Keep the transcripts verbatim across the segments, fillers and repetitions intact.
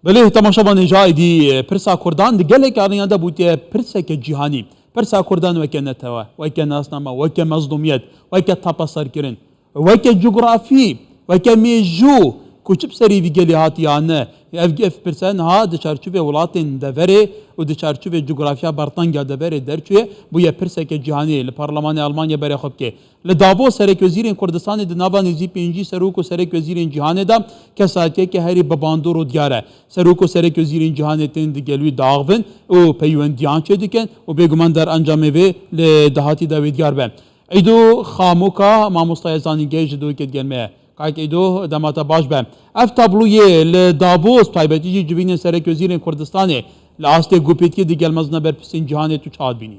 Belê, temaşevanê, ji êdî pirsa Kurdan di gelek aliyan de bûtiye pirseke cîhanî. Pirsa Kurdan weke netewe, weke nasname, weke mezlûmiyet, weke tapa serkirin, weke cografî, weke mêjû, ku çi bi serî vî gelê hatiye ne? Ev, ev pirse niha di çarçovê welatên deverê û di çarçovê cografiya berteng ya deverê derçûye, bûye pirseke cîhanî. Li Parlemanê Almanya berê xwe bike. Li Davos serekwezîrên Kurdistanê di nava nêzî pêncî serok û serekwezîrên cîhanê de kesatiyeke herî bi bandor û diyar e. Serok û serekwezîrên cîhanê tên digel wî diaxivin û peywendiyan çêdikin û bêguman derencamê vê li dahatî de wê diyar be. Îdo Xamoka, mamosteya zanîngehê ji Dûrokê digel me ye. Kak Îdo, dema te baş be. Ev tabloyê li Davos, taybetî jî civînên serekwezîrên Kurdistanê li astê gopêtiyê digel mezina berpirsên cîhanê tu çawa dibînî?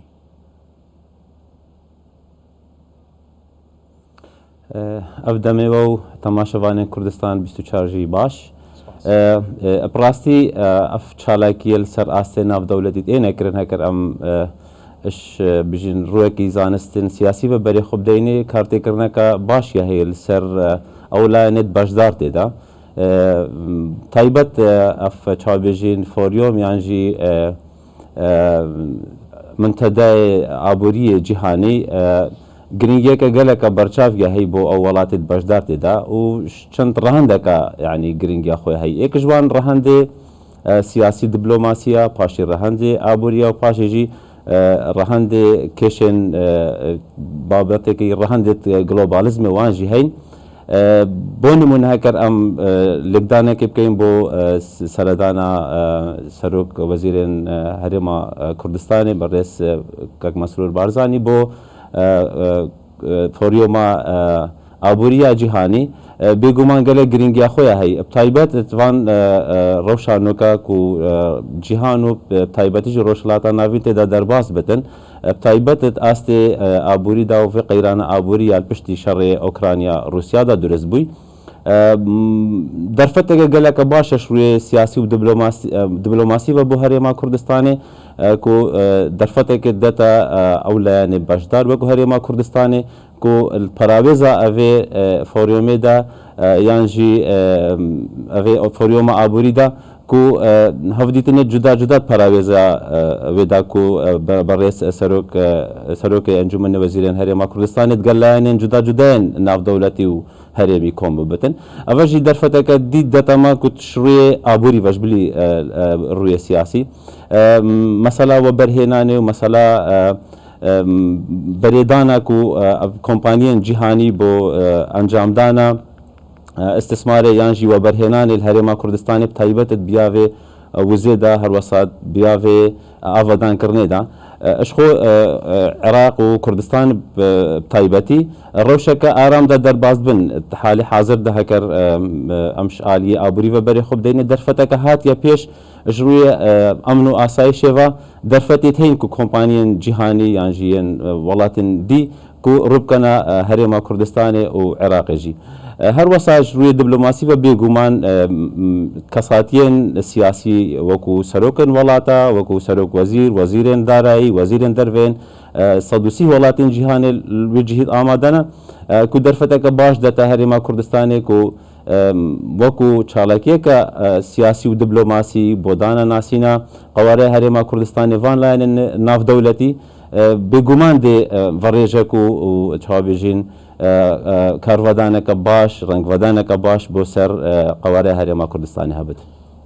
Ev demê we û temaşevanên Kurdistan bîst û çar jî baş. Spas. E, e, bi rastî, e, ev çalakiyê li ser astê navdewletî tê nekirin, heker em, e, iş, e, bijîn rûyekî zanistin siyasî ve berê xwe bideynê, kartêkirineke baş ya heye li ser, e, ew layenê di beşdar tê de. E, taybet, e, ev çavbêjîn foryom yan jî, e, e, mintedeyê aboriyê cîhanî, e, girîngiyeke geleke berçav ya heyî bo ew welatê di beşdar tê de û ş-, çend rehendeke, yanî girîngiya xwe heyî. Êk ji wan rehendê, e, siyasî diplomasî ya, paşî rehendê aborî ya û paşê jî, e, rehendê kêşên, e, e, babetekî rehendê globalizmê wan jî heyn. E, bo nimûne heker em, e, lêkdanekê bikeyin bo, e, s-, seredana, e, serok wezîrên, e, herêma, e, Kurdistanê, berêz, e, kek Mesrûr Barzanî bo, e, e, e, foryoma, e, aboriya cîhanî, e, bêguman gelek girîngiya xwe ya heyî. Bi taybet di van, e, e, rewşa nûke ku, e, cîhan û, e, bi taybetî jî Rojhilata Navîn tê de derbas bitin, e, bi taybet di astê, e, aborî de û vê qeyrana aborî ya li piştî şerê Ukrayna-Rûsya de durist bûyî. E, m, derfeteke geleke baş e ji rûyê siyasî û diplomasî, e, diplomasî ve bo herêma Kurdistanê, e, ku, e, derfeteke dete, e, ew layenê beşdar wek herêma Kurdistanê, ku li perawêza evê, e, foryomê de, e, yan jî, e, evê foryoma aborî de, ku, e, hevdîtinê cuda cuda di perawêza, e, wê de ku, e, be-, berêz, e, serok, e, serokê Encûmenê Wezîrên Herêma Kurdistanê digel layenên cuda cuda yên navdewletî û herêmî kom bibitin. Eve jî derfeteke dî dete me ku ji rûyê aborî ve ji bilî, e, e, rûyê siyasî. E, mesela weberhênanê û mesela, e, em, berêdana ku, e, ev kompaniyên cîhanî bo, e, encamdana, e, istismarê yan jî weberhênanê li Herêma Kurdistanê bi taybet di biyavê, e, wizê de, her wesa biyavê, e, avadankirinê de. E, ji xwe, e, e, Iraq û Kurdistan bi, bi taybetî, e, rewşeke aram de derbas dibin. Di halê hazir de heker, e, em, e, em ji aliyê aborî ve berê xwe bideyne derfeteke hatiye pêş, ji rûyê, e, emn û asayişê ve derfetê heyîn ku kompaniyên cîhanî yan jî yên, e, welatên dî ku rû bikene, e, herêma Kurdistanê û Iraqê jî. E, her wesa ji rûyê diplomasî ve bêguman, e, m, kesatiyên siyasî wekû serokên welata, wekû serok wezîr, wezîrên darayî, wezîrên dervên, e, sed û sî welatên cîhanê li wê cihî amade ne, e, ku derfeteke baş dete herêma Kurdistanê ku, e, wekû çalakiyeke, e, siyasî û diplomasî bo dana nasîna qewareya Herêma Kurdistanê van layenên navdewletî, e, bêguman dê, e, verêjek û, û çawa bêjîn, e, e, karvedaneke baş, rengvedaneke baş bo ser, e, qewareya Herêma Kurdistanê hebit.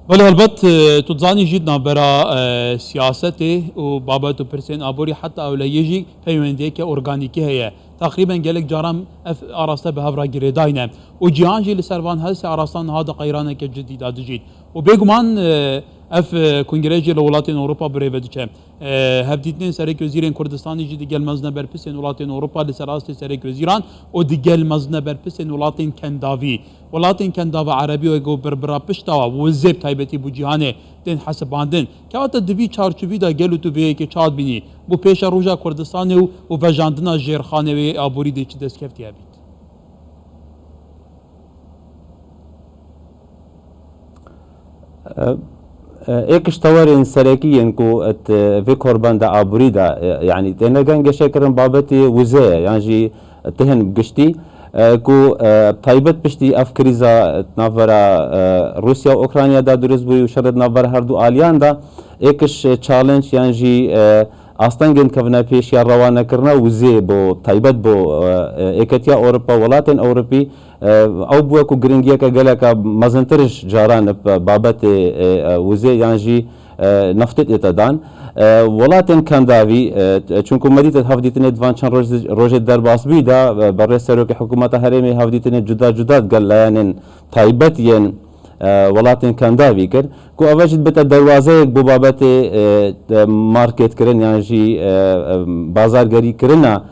Belê helbet, e, tu dizanî jî di navbera, e, siyasetê û babet û pirsên aborî heta ewlehiyê jî peywendiyeke organîkî heye. Teqrîben gelek caran ev araste bi hev re girêdayî ne û cîhan jî li ser van her sê arastan niha di qeyraneke cidî de dijît. Û bêguman, e, ev, e, kongre jî li welatên Ewropa bi rê ve diçe. E, hevdîtinên serekwezîrên Kurdistanê jî digel mezine berpirsên welatên Ewropa li ser astê serekwezîran û digel mezine berpirsên welatên kendavî. Welatên kendava erebî wek ku birbira pişta wizê bi taybetî bo cîhanê tên hesibandin. Kewata di vî çarçovî de gelo tu vê yekê çawa dibînî? Bo pêşeroja Kurdistanê û, û vejandina jêrxanê wê aborî dê çi destkeftî hebît? E, e, êk ji tewerên serekî yên ku et, e, vê korbenda aborî de, e, yanî têne gengeşekirin babetê wizê ye, yan jî tihên bi giştî, E, ku, e, taybet piştî ev krîza navbera, e, Rûsya û Ukrayna de dirust bûyî û şerê navbera her du aliyan de êkiş, e, challenge yan jî, e, astengên kevne pêş ya rewanekirina wizê bo taybet bo, e, e, êketiya Ewropa, welatên Ewropî, e, ew bûye ku giringiyeke geleke mezintir ji caran bi babetê, e, e, wizê yan jî, e, neftê tête dan. E, welatên Kendavî, e, çunku me dît hevdîtinê di van çend roj-, rojê derbas bûyî de, e, berê serokê hikûmeta herêmê hevdîtinê cuda cuda digel layanên taybet yên, e, welatên Kendavî kir, ku eve jî dibite derwazeyek bo babetê, e, de marketkirin yan jî, e, e, bazargerîkirina,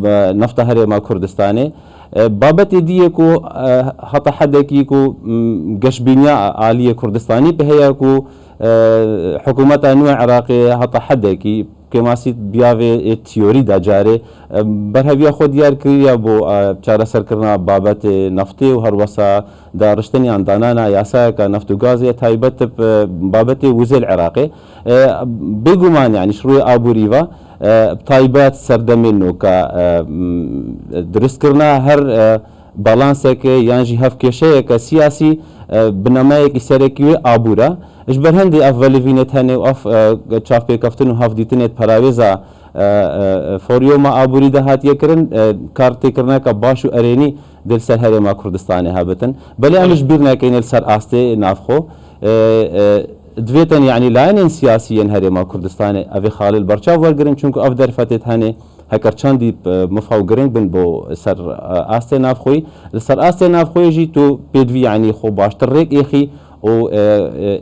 e, nefta Herêma Kurdistanê. E, babetê dî yê ku, e, heta hedekî ku, m, geşbîniya aliyê Kurdistanî pê heye ku, e, hikûmeta nû ya Iraqê heta hedekî kêmasî biyavê ê teorî de carê, e, berheviya xwe diyar kiriye bo, e, çareserkirina babetê neftê û her wesa dariştin yan danana yasayeke neft û gazê taybet bi babetê wizê li Iraqê. E, bêguman, yanî ji rûyê aborî ve, e, taybet serdemên nûke, e, m, dirustkirina her, e, balanseke yan jî hevkêşeyeke siyasî, e, binameyekî serekî wê abûr e. Ji ber hindê ev velivînê tenê û ev, e, çavpêkeftin û hevdîtinê di perawêza, e, e, foriyoma aborî de hatiye kirin, e, kar têkirineke baş û erênî dê li ser Herêma Kurdistanê hebitin. Belê em ji bîr nekeyne li ser astê navxwe, e, e, divêtin, yanî layenên siyasî yên Herêma Kurdistanê evê xalê li berçav wergirin, çunku ev derfetê tenê heker çendî, e, mifew giring bin bo ser, e, astê navxweyî. Li ser astê navxweyî jî tu pêdivî, yanî xwe baştir rêk êxî û, e,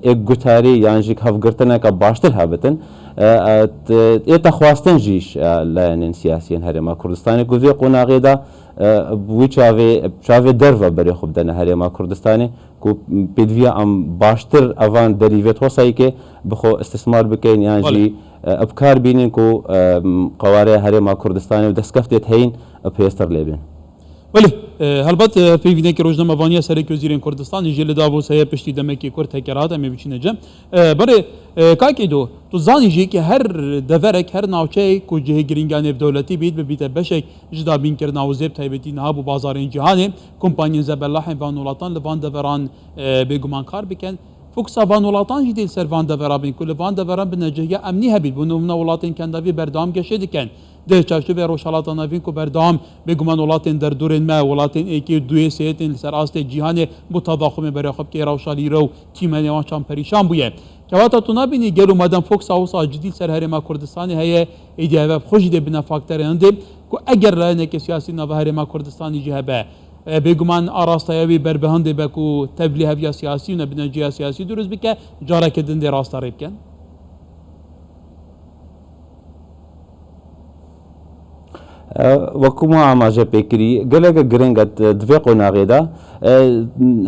e, êk gutarî yan jî hevgirtineke baştir hebitin. E, e, t-, ê te xwestin jî ji, e, layenên siyasî yên Herêma Kurdistanê ku vê qonaxê de, e, wî çavê, çavê derve berê xwe bidene Herêma Kurdistanê ku pêdiviya em baştir evan derîvê tosayîkê bi xwe istismar bikeyin yan Belê. jî, e, bi kar bînin ku, e, qeware Herêma Kurdistanê û destkeftê heyîn bi hêztir lê bên. Belê, e, helbet, e, peyvîneke rojnamevaniya Sereke Wezîrên Kurdistanê jî li Davos heye piştî demekê kurt heke hat em ê biçîne cem. E, berê, e, Kak Êdo, tu zanî jî ke her deverek, her navçeyek ku cihê giringa nêvdewletî bît, bibîte beşek ji dabînkirina wizê, bi taybetî niha bo bazarên cîhanê, kompanyên zebelahên van welatan li van deveran, e, bêguman kar bikin. Fokusa van welatan jî dê li ser van devera bên ku li van deveran binecehiya emnî hebît. Bo nimûne welatên Kendavî berdewam geşê dikin. Di çarçovê Rojhilata Navîn ku berdewam bêguman welatên derdorên me, welatên êkê û duyê sêyê tên li ser astê cîhanê bo tadaxumê berê xwe bike, rewşa lîre û tîmenê wan çand perîşan bûye. Kewata tu nabînî gelo madem fokusa wisa cidî li ser Herêma Kurdistanê heye, êdî eve bi xwe jî dê bine faktorê hindê ku eger layeneke siyasî nava Herêma Kurdistanê jî hebe, e, bêguman arastaya wî ber bi hindê be ku tevlîheviya siyasî û nebineciya siyasî dirust bike, careke din dê rasta rê bikin. E, wekî me amaje pê kirî, geleke giring e di vê qonaxê de. E,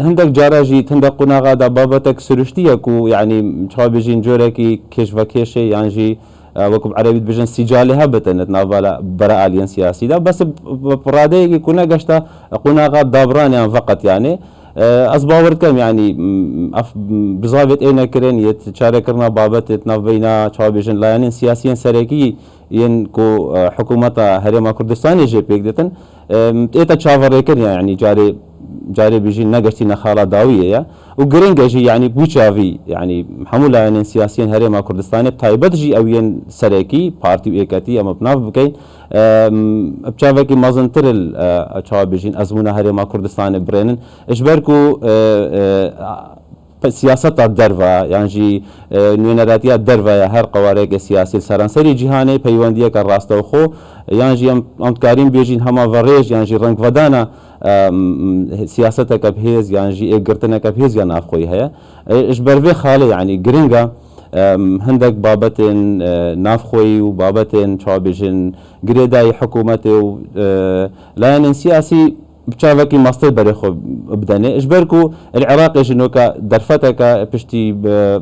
hindek cara jî, hindek qonaxa de babetek siruştî ye ku, yanî, çawa bêjin, corekî kêşvekêşê yan jî, e, wekî bi erebî dibêjin sîcalê hebitin di nav bala-, bera aliyên siyasî de. Bes bi, bi, bi radeyekî ku negeşte qonaxa dabran yan veqet, yanî. E, ez bawer dikim, yanî, m, ev, m, bizavê tê nekirin, yê çarekirina babetê di navbeyna, çawa bêjin, layanên siyasiyên serekî yên ku, e, hikûmeta Herêma Kurdistanê jê pêk ditin, e, ê te çaverêkirin, yanî carê, carê bêjî negeştîne xala dawiyê ye. Û giring e jî, yanî wî çavî, yanî hemû layanên siyasiyên Herêma Kurdistanê, bi taybet jî ew yên serekî, partî û êketî, em bi nav bikeyn, e, bi çavekî mezintir li, e, çawa bêjîn, ezmûna Herêma Kurdistanê birênin. Ji ber ku, e, e, pe-, siyaseta derve yan jî, e, nûneratiya derve ya her qewareyeke siyasî li seranserî cîhanê peywendiyeke rastewxo yan jî em, em dikarîn bêjîn hema verêj yan jî rengvedana, e, m, siyaseteke bi hêz yan jî êkgirtineke bi hêz ya navxweyî heye. E, ji ber vê xalê, yanî giring e, e, hindek babetên, e, navxweyî û babetên, çawa bêjin, girêdayî hikûmetê û, e, layenên siyasî bi çavekî mestir berê xwe bidenê. Ji ber ku li Iraqê ji noka derfeteke piştî, e,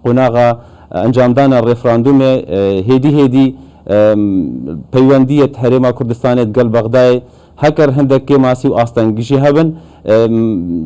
qonaxa encamdana referandumê, e, hêdî hêdî, e, peywendiyê Herêma Kurdistanê digel Bexdayê heker hindek kêmasî û astengî jî hebin, e,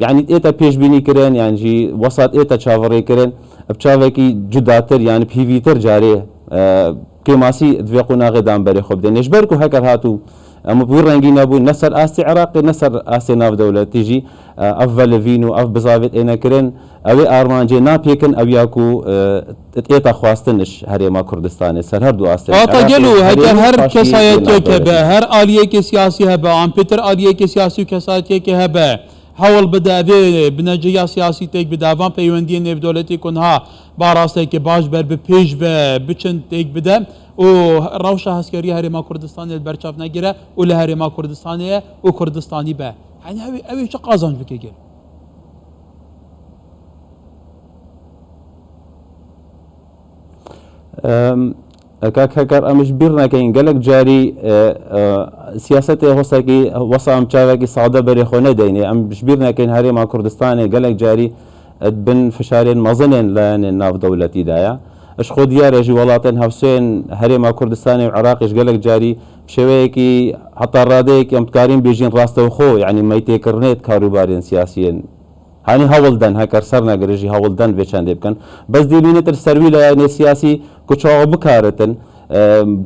yanî ê te pêşbînî kirin, yan jî wesat ê te çaverê kirin, bi çavekî cudatir, yanî bi hîvîtir carê, e, kêmasî di vê qonaxê de em berê xwe bidên. Ji ber ku heker hat û Em bi wî rengî nebûn, ne ser astê Iraqê, ne ser astê navdewletî jî, e, ev velivîn û ev bizavê têne kirin, ew ê armancê napêkin, ew ya ku, e, têta xwestin ji Herêma Kurdistanê ser her du astên, Wata Iraqê gelo, heger herêmî, her paşî kesayetiyek hebe, navdewletî. Her aliyekê siyasî hebe, an pêtir aliyekê siyasî û kesayetiyekê hebe, hewl bide evê bineceya siyasî têk bide, evan peywendiyên nêvdewletî ku niha ba rasteke baş ber bi pêş ve biçin têk bide û rewşa heskeriya Herêma Kurdistanê li berçav negire û li Herêma Kurdistanê ye û Kurdistanî be. Yanî ew ê, ew ê çi qazanc bike gel? Em, Kak Heker, em ji bîr nekin, gelek carî, e, e, siyasetê hosekî, wesa em çavekî sade berê xwe nedeyne. Em ji bîr nekin, Herêma Kurdistanê gelek carî di bin fişarên mezinên layenên navdewletî de ye. Ji xwe diyar e, jî welatên hevsên Herêma Kurdistanê û Iraqê ji gelek carî bi şêweyekî, heta radeyekî em dikarîn bêjîn rastewxo, yanî meytêkirinê di karûbarên siyasiyên Hanî hewl den, heker ser negire jî hewl den vê çendê bikin. Bes dê bîne tir ser wî layenê siyasî ku çawa bikaritin, e,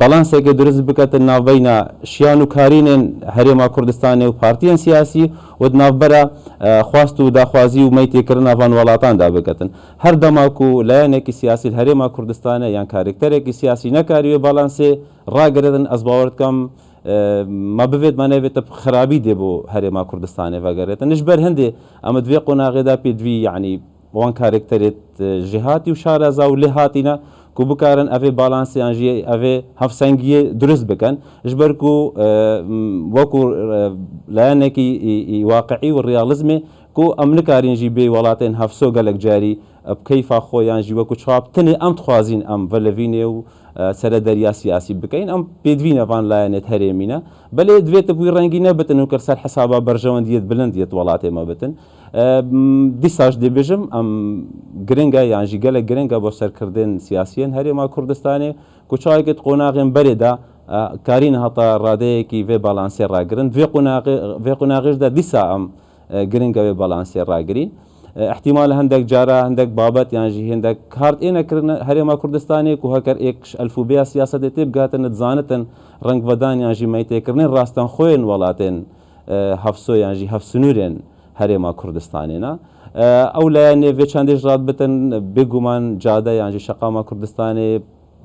balansekê durist biketin navbeyna şiyan û karînên Herêma Kurdistanê û partiyên siyasî û di navbera, e, xwest û daxwazî û meytêkirina van welatan de biketin. Her dema ku layenekî siyasî li Herêma Kurdistanê yan karakterekî siyasî nekarî wê balansê ragiritin, ez bawer dikim, e, me bivêt me nevêt bi xirabî dê bo Herêma Kurdistanê vegerêtin. Ji ber hindê em di vê qonaxê de pêdivî, yanî wan karakterêt, e, jêhatî û şareza û lê hatîne ku bikarin evê balansê yan jî evê hevsengiyê durist bikin. Ji ber ku, e, m, wekû, e, layenekî î, î waqiî û realîzmê ku em nikarîn jî bê welatên hevso gelek carî, e, bi keyfa xwe yan jî wekû çawa bi tenê em dixwazîn em velivînê û, e, serederiya siyasî bikeyin. Em pêdivî ne van layenêt herêmî ne. Belê divêt bi wî rengî nebitin û kir ser hesaba berjewendiyêt bilind yêt welatê me bitin. E, m, dîsa jî dê bêjim, em giring e yan jî gelek giring e bo serkirdên siyasiyên Herêma Kurdistanê ku çawekê di qonaxên berê de, e, karîn heta radeyekî vê balansê ragirin. Vê qonaxê, vê qonaxê jî de dîsa em e, giring e wê balansê ragirîn. E, îhtîmal hindek cara hindek babet yan jî hindek kar êne kirin Herêma Kurdistanê ku heker êk ji elfûbeya siyasetê tê bigatin, dizanitin rengvedan yan jî meytêkirinên rastenxweyên welatên, e, hevso yan jî hevsinûrên Herêma Kurdistanê ne. E, ew layenê vê çendê ji radibitin, bêguman cade yan jî şeqama Kurdistanê,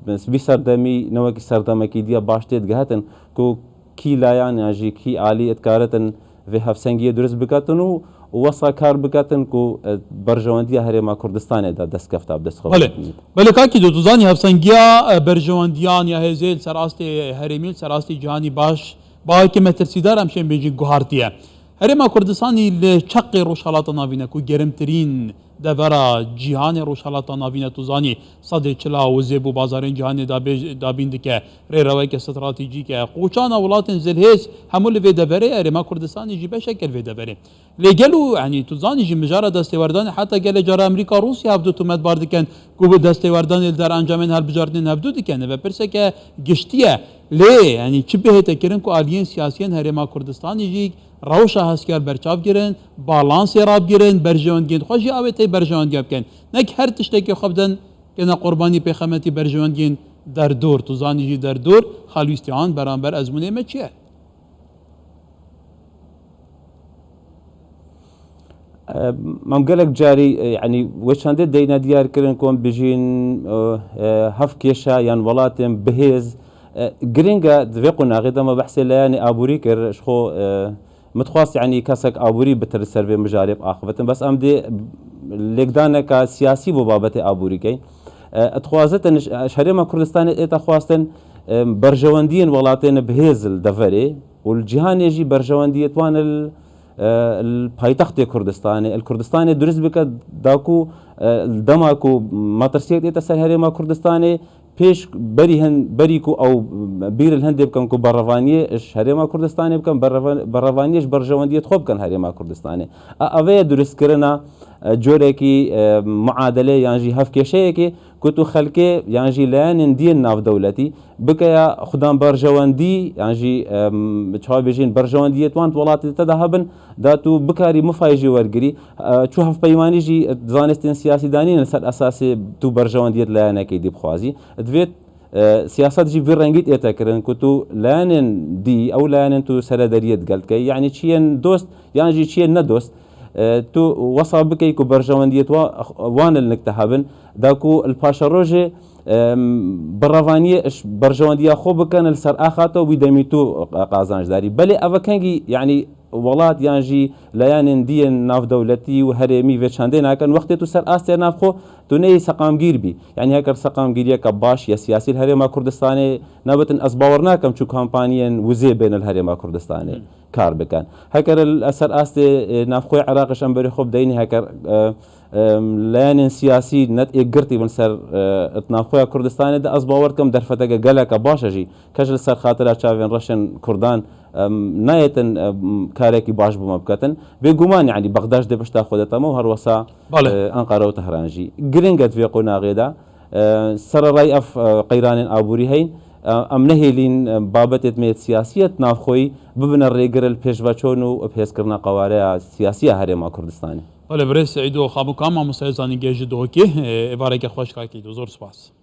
Bi vî serdemî ne wekî serdemekî diya baş tê digehetin ku kî layan yan jî kî alî dikaritin vê hevsengiyê durist biketin û, û wesa kar biketin ku, e, berjewendiya Herêma Kurdistanê de destkefta bi dest xwe Belê. Bigihînît. Belê, kakî do, tu zanî hevsengiya, e, berjewendiyan ya hêzê li ser astê herêmî, li ser astê cîhanî baş, bahekî metirsîdar em şên bêjî guhartiye. Herêma Kurdistanî li çeqê Rojhalata Navîn e ku gerimtirîn devera cîhanê Rojhalata Navîn e. Tu zanî sedê çila û zêb û bazarên cîhanê dabê-, dabîn dike, rêreweke stratejîk e. Qoçana welatên zilhêz hemû li vê deverê ye, Herêma Kurdistanî jî beşek e li vê deverê. Lê gelo, yanî tu zanî jî mijara destêwerdanê heta gelê cara Amerîka, Rûsya hevdu tometbar dikin ku bi destêwerdanê li derencamên hilbijartinên hevdu dikin. Ev pirseke giştî ye. Lê, yanî çi bihête kirin ku aliyên siyasiyên Herêma Kurdistanî jî rewşa heskar berçav girin, balansê rabigirin, berjewendiyên xwe jî awêteyî berjewendiya bikin. Nek her tiştekê xwe bidin, kene qurbanî pêxemetî berjewendiyên derdor. Tu zanî jî derdor, xalwîstiyan beramber ezmûnê me çi ye? Em gelek carî, e, yanî wê çendê deyne diyar kirin ku em bijîn, e, e, hevkêşa yan welatên bihêz, e, giring e di vê qonaxê de me behsê layanê aborî kir. Ji xwe, e, min dixwest, yanî kesek aborî bitir li ser vê mijarê biaxivitin. Bes em dê lêkdaneka siyasî bo babetê aborî keyin. E, dixwazitin ji, ji Herêma Kurdistanê êta xwestin, e, berjewendiyên welatên bihêz li deverê û li cîhanê jî berjewendiyê wan li, e, li paytextê Kurdistanê, li Kurdistanê durist bike, da ku, e, li dema ku metirsiyek êta ser Herêma Kurdistanê, pêş berî hin-, berî ku ew bîr li hindê bikin ku berevaniyê ji Herêma Kurdistanê bikin, bereva-, berevaniyê ji berjewendiyê xwe bikin Herêma Kurdistanê. A, eve ye duristkirina, e, corekî, e, muadelê yan jî hevkêşeyekê ku tu xelkê yan jî layenên diyên navdewletî bike ya xudan berjewendî yan jî, em, çawa bêjin, berjewendiyê wan di welatê te de hebin, da tu bikarî mifayê jî wergirî. E, çu hevpeymanî jî zanistên siyasî danîn li ser esasê tu berjewendiyê di layenekê dî bixwazî. Divêt E, siyaset jî vî rengî tête kirin ku tu layanên dî, ew layanên tu serederiyê digel dikey, yanî çiyên dost yan jî çiyên nedost, e, tu wesa bikey ku berjewendiyê tu wa-, wan li nik te hebin, da ku li paşerojê, em, bi revaniyê iş berjewendiya xwe bikin li ser axato wî demî tu qazanc darî. Belê ev kengî, yanî welat yan jî layanên diyên navdewletî û herêmî vê çendê nakin. Wextê tu ser astê navxwe, tu neyê seqamgîr bî. Yanî heker seqamgîriyeke baş ya siyasî li Herêma Kurdistanê nebitin, ez bawer nakim çû kampaniyên wizê bên li Herêma Kurdistanê kar bikin. Heker li ser astê, e, navxwê Iraqê ji em berê xwe bideynî, heker, e, e, layanên siyasî net êk girtî bin ser, e, navxweya Kurdistanê de, ez bawer dikim derfeteke geleke baş e jî. Kes li ser xatira çavên reşên Kurdan, em, nayêtin, em, karekî baş bi me biketin. Bêguman, yanî Bexda jî dê pişta xwe de teme û her wesa, Belê. e, Enqere û Tehran jî. Giring e di vê qonaxê de, e, sererayî ev, e, qeyranên aborî heyîn. E, em nehêlîn, e, babetê di meyet siyasiyê di navxweyî bibine rêgir li pêşveçûn û bi hêzkirina qewareya siyasî ya Herêma Kurdistanê. Belê, birêz Seîdo Xabûka, mamoste zanîngehê ji Duhokê, e, êvareke xweş kar kiriye. Zor spas.